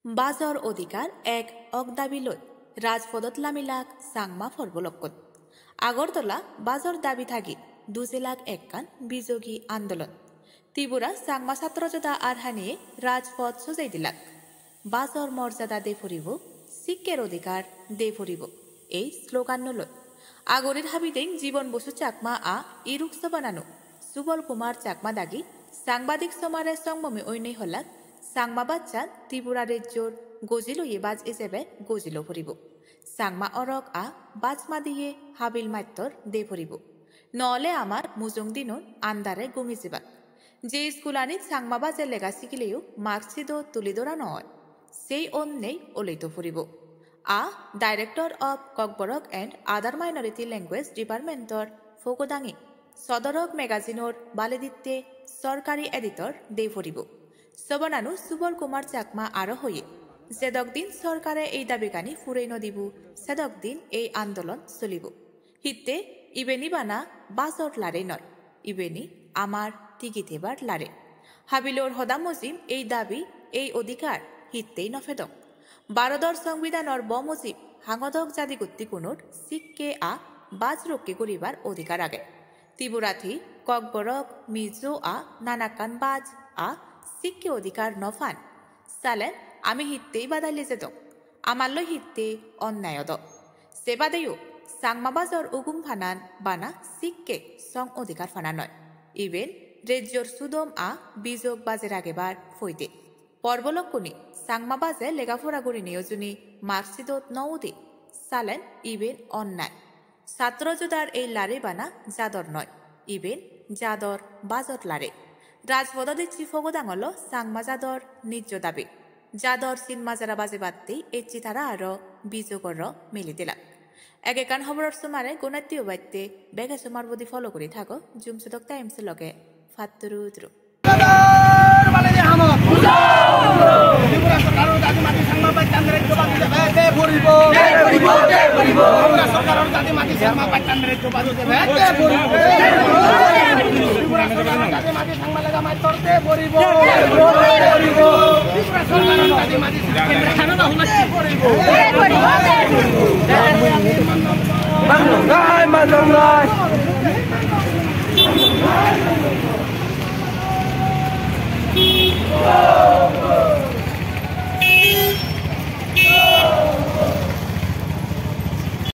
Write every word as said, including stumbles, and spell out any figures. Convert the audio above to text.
Bajor odhikar ek ok dabi loi rajpodot lamilak Changma porbo lokkun. Agartala bajor dabi thagi dujelak ekkan bijogi andolon. Tripura Changma Satro Jodha ar haniye rajpot sojei dilak. Bajor morjada de puribo, sikker odhikar de puribo. Ei slogan-no loi. Agorir habideng Jibon Bosu Chakma a iruk sobananu Subol Kumar Chakma dagi sangbadik somare songmomi oinei holak Changma bachan Tripura rejjor gojil oye baj ijebe gojilo puribo. Changma orok a baj madiye habil mattor de puribo. Nole amar mujung dinun andare gumi jibak. Je iskulanit Changma baje lega sigileyo marksheet-ot tuli dora no oi, sei onnei oleito puribo. A Director of Kokborok and Other Minority Language Department-or pogodangi Sodorok magazine-or baleditte sorkari editor de puribo. Sobananu Subol Kumar Chakma aro hoye, jedok din sorkare ei dabigani purei no dibo, sedok din ei andolon solibo. Hitte ibeni bana bajor larei noi, ibeni amar tigi thebar larei. Habilor hoda mujim ei dabi, ei odhikar hittei no pedong. Bharodor Songbidanor bo mujim hangodok jadigottigunor sikke a baj rokke guribar odhikar age. Tripurathi, Kokborok, Mizo a nanakkan baj a sikke odhikar no pan. Salen ami hittei badaille jedong? Amar loi hittei onnai odo? Se badeyo Changma bajor ugum panan bana sikke song odhikar pana noi. Iben rejjor sudom a bijok baje ragebar poide. Porbo lokkune Changma baje lega pora gurineyo juni marksheet-ot no ude, salen iben onnai. Satro jodar ei larei bana jador noi, iben jador bajor larei. Rajpodot ecche pogodang olo Changma jador nijjo dabi. Jador sin majara bajebattei ecche tara aro bijogorro mili dilak. Ek ekkan hoboror somare gonette obatte bege somar bodi follow guri thago Jum Sodok Times loge. Patturu turu. Tripura sorkaror jati mati Changma bachan rejjo bajei debe de puribo. De puribo, de puribo. Tripura sorkaror jati mati Changma bachan rejjo bajei debe de puribo. Tripura sorkaror jati mati Changma lega mattor de puribo. De puribo, de puribo. Tripura sorkaror jati mati Changma lega mattor de puribo. De puribo, de puribo. Manong nai, manong nai.